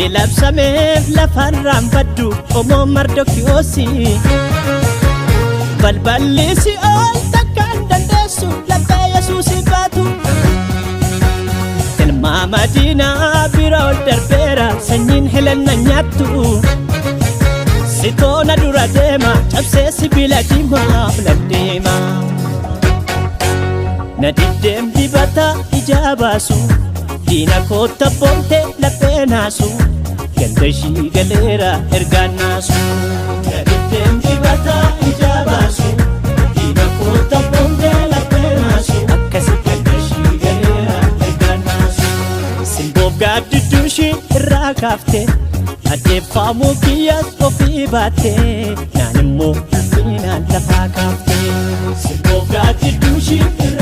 Ergi labsameef lafarraan baddu qomoo Mardokiyoosi. Balballi si'ool takkaan dandeessu laphee Yesuusii baatu. Ilmaa Madiinaa bira ol darbeera sanyiin helenna nyaattu. Sitoona dura deema cabsee sibiila diimaa olan deema. Na diddeem dibata ijaa baasu diina kootta boonte laphee naasu ganda ishii galeera ergaan naasu. Na diddeem dibata ijaa baasu diina kootta boonte laphee naasu akkasi ganda ishii galeera ergaan naasu. Simboof gaaddidduu ishii irraa kaaftee addeeffamuu kiyyaas ofii baattee naan immoo ulfinaan lafaa kaaftee. Simboof gaaddidduu ishii irraa.